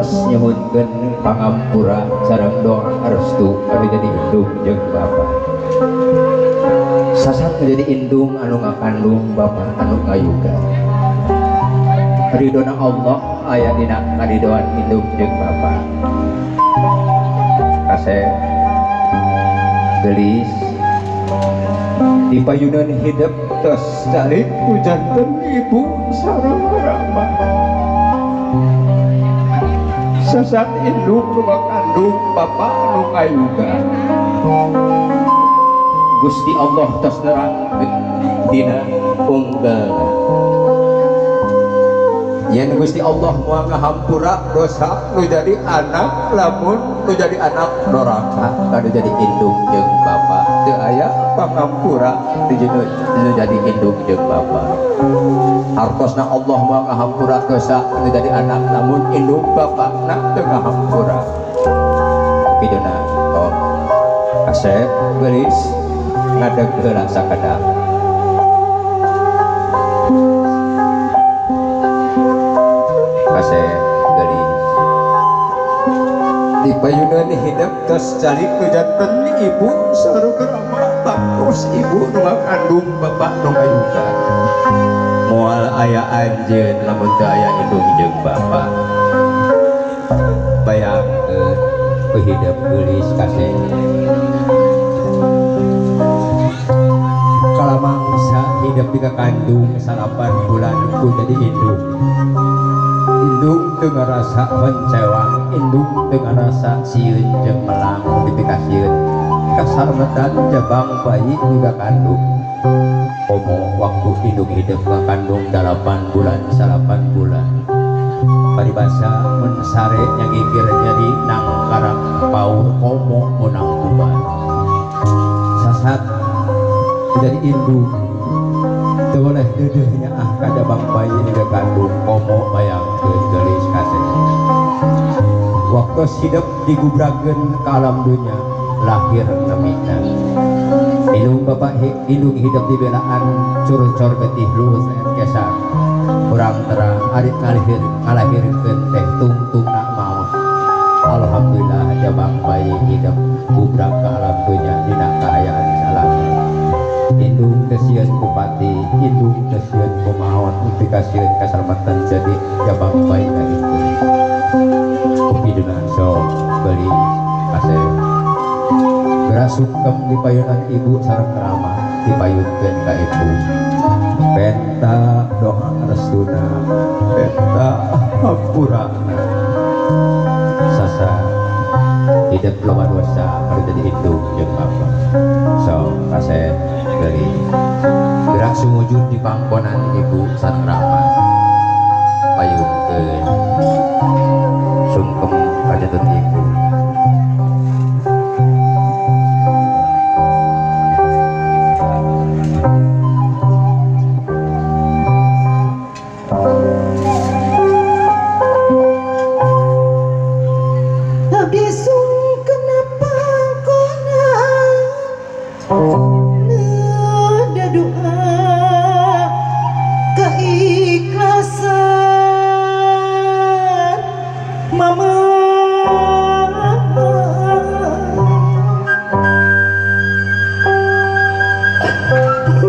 Tos nyuhunkeun pangampura sareng doa restu anu jadi indung jeung bapa. Sasat jadi indung anu ngakandung bapa anu ngayuga. Ridona Allah aya dina karidoan indung jeung bapa. Kasep gelis di payunan hidup tos calik ku janten ibu sareng rama. Sasat indung nu ngakandung bapa anu ngayuga. Gusti Allah tos nerang dina unggal. Yen Gusti Allah moal ngahampura dosa nu jadi anak lamun nu jadi anak doraka kanu jadi indung jeung bapa teu aya pangampura nu jadi indung jeung bapa. Hartosna Allah moal ngahampura dosa nu jadi anak lamun indung bapana teu ngahampura. Kiduna oh kasep geulis ngadeg heula sakedap. Kasep geulis di payunan hidup tos calik nu janten ibu sareng rama baktos ibu nu ngakandung bapak nu ngayuga. Moal aya anjeun lamun teu aya indung jeung bapa. Bayangkeun ku hidup geulis kasep kalamangsa hidup di kandung 9 bulan ku jadi indung. Indung teu ngarasa honcewang, indung teu ngarasa sieun jeung melang dipikasieun. Kasalamatan jabang bayi juga kandung. Komo waktu indung hidup ka kandung 8 bulan 9 bulan. Paribasa mun sare nyagigir jadi nangkarang paur komo meunang uban. Sasat jadi indung teu boleh deudeuhnya ah ka jabang bayi juga kandung komo bayangkeun geulis kasih. Waktu hidup digubrakeun ka alam dunya lahir namina. Indung bapak indung hidup di belaan curcor getih luhur kesar. Kurang terang arit ngalahirkeun teh tungtungna maot. Alhamdulillah jabang bayi hidup gubrak ka alam dunya dina kaayaan salamet. Indung teu sieun ku pati, indung teu sieun ku maot, dikasieun kasalamatan jadi jabang bayi itu. Kupiduna sok beli kasep. Geura sungkem di payunan ibu sareng rama dipayunkeun ka ibu. Penta doa restuna, penta hampurana. Sasa hidup loba dosa anu jadi indung jeung bapa. Sok kasep beli. Gerak sumujud di pangkonan ibu sareng rama. Payunkeun sungkem ka janten ibu. Abdi sungkem pangkonan nada doa keikhlasan mama.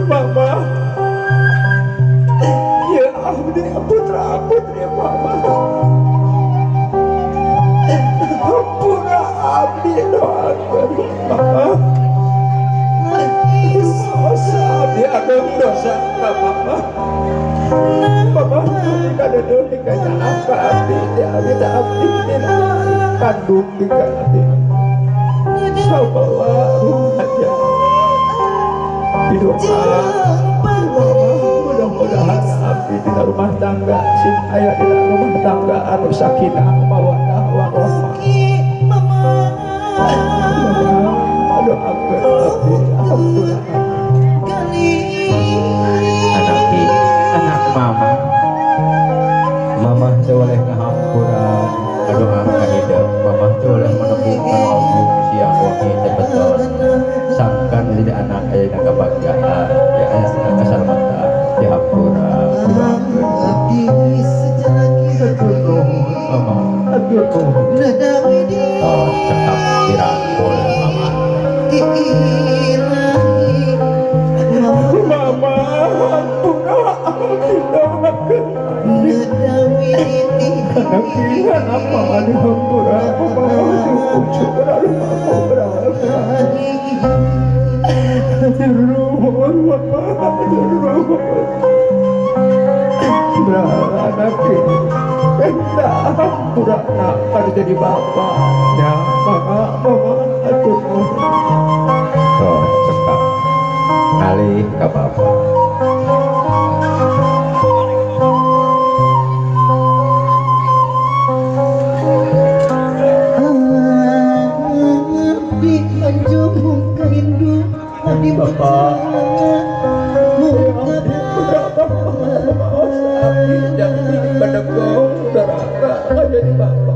Mama, ya abdi putra putri mama. Hampura abdi doakeun mama. Dosa abdi ageng dosa ka mama. Mama kadeudeuh dikanya ka abdi, di abdi teh abdi dina kandung di ka abdi. Sabawa rumaja. Di doa mama mudah-mudahan abdi dina rumah tangga sing aya dina rumah tangga anu sakinah mawaddah warahmah. Mama, Mama doakeun abdi hampura. Anaki anak mama. Mama teu boleh ngahampura doa ka hidup. Mama teu boleh menembungkan omong siang wangi teu betul. Sangkan jadi anak aya dina kebahagiaan, ya aya dina keselamatan, dihampura doakeun. Atur nuhun mama, Oh, cekap dirangkul mama. Mama, jadi bapak ya mama aduh. Oh, cekap alih ke bapak. Bapak, jadi bapak.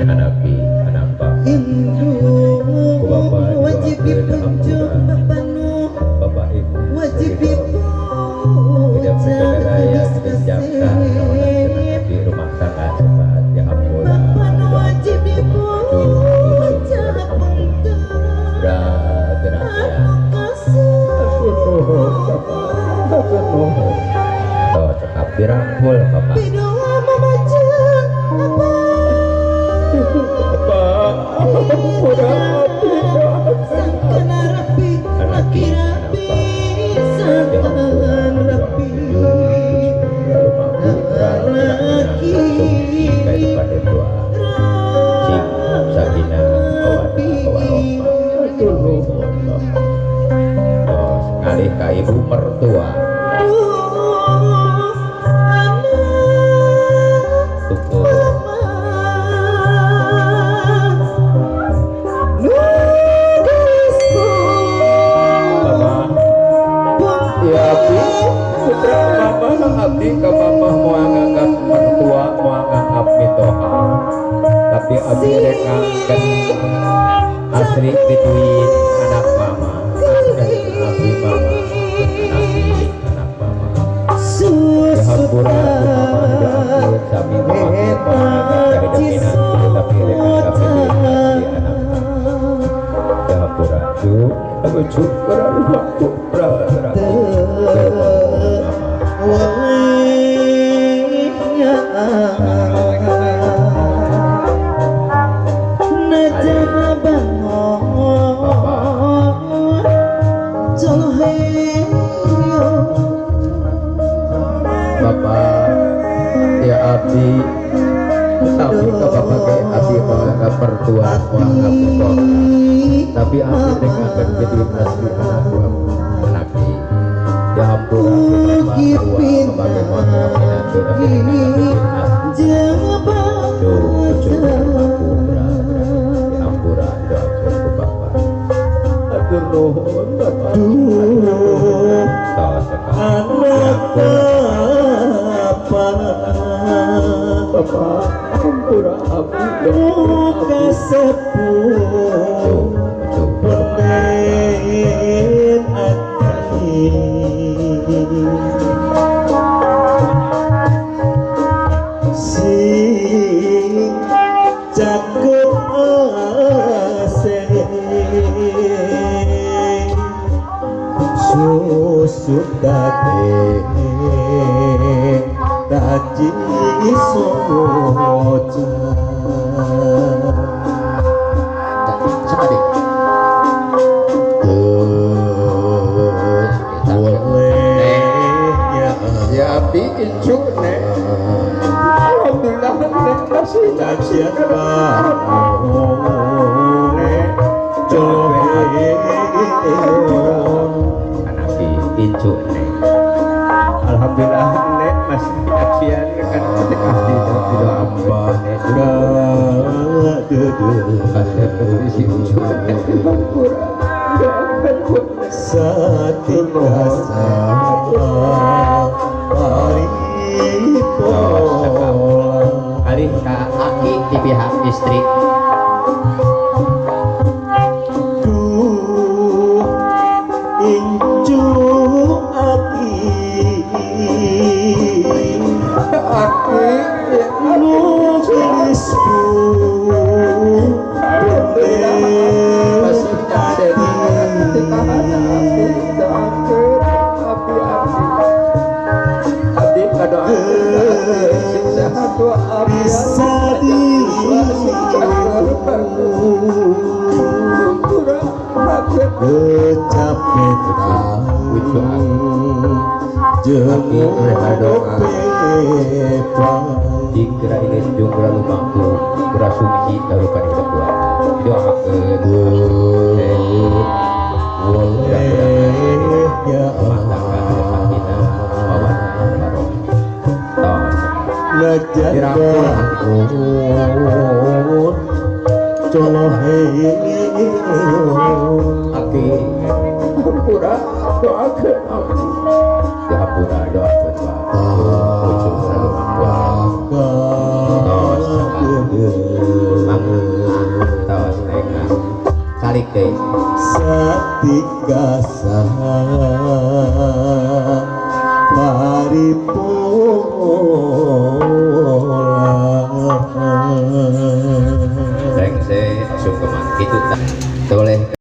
Hadapi anak bapak. Wajib dipunjuk bapak nu, bapak ibu wajib dipunjuk tidak berkendara dijaga di rumah tangga cepat ya ampun. Bapak nu wajib dipunjuk oh, cekap dirangkul bapak. Sekali ke ibu mertua. Tukur. Mama, ya abdi putra mama abdi ke mama mau nganggap mertua mau nganggap mitoha, tapi abdi rek ngangkat asri pituin anak mama, asri mama, anak mama. Ya hampura mama doakeun sami mama mau nganggap dari minantu tapi rek nganggap pituin asri anak mama. Ya hampura cu, aku cu, aku Bapak ya abdi tapi ke bapak ke abdi menganggap mertua menganggap mertua tapi abdi dengan jadi asli anak laki ya ampun bapak tua sebagai menganggap minantu tapi dengan jadi asli cucu aku ya ampura doakan ke bapak atur nuhun bapak Bapak ampura abdi muka sepuh penen ati sing cakep aseng susut daging taji soja. Sekali. Ya abdi incu nek. Alhamdulillah nek kasih kajian nek Anabi incu nek. Alhamdulillah nek masih kajian kan ketika abdi tidak apa nek alih ka aki di pihak istri. Ngadoakeun sing sehat wa afiat. Bisa di Sing cakep bagus. Hampura rakyat. Kecapetan jeung ngopepan. Jika ini junggra lumangku kura sungki tarukan hidup dua doakeun Boleh ya rumah tangga anu sakinah mawaddah warahmah. Tos. Najan bangun colohe. Aki hampura doakeun abdi. Dihampura doakeun wa ujung lumangku. Tos mangga tos neng calik deui. Satika paripurna. Rengse sungkeman kitu tah. Toleh.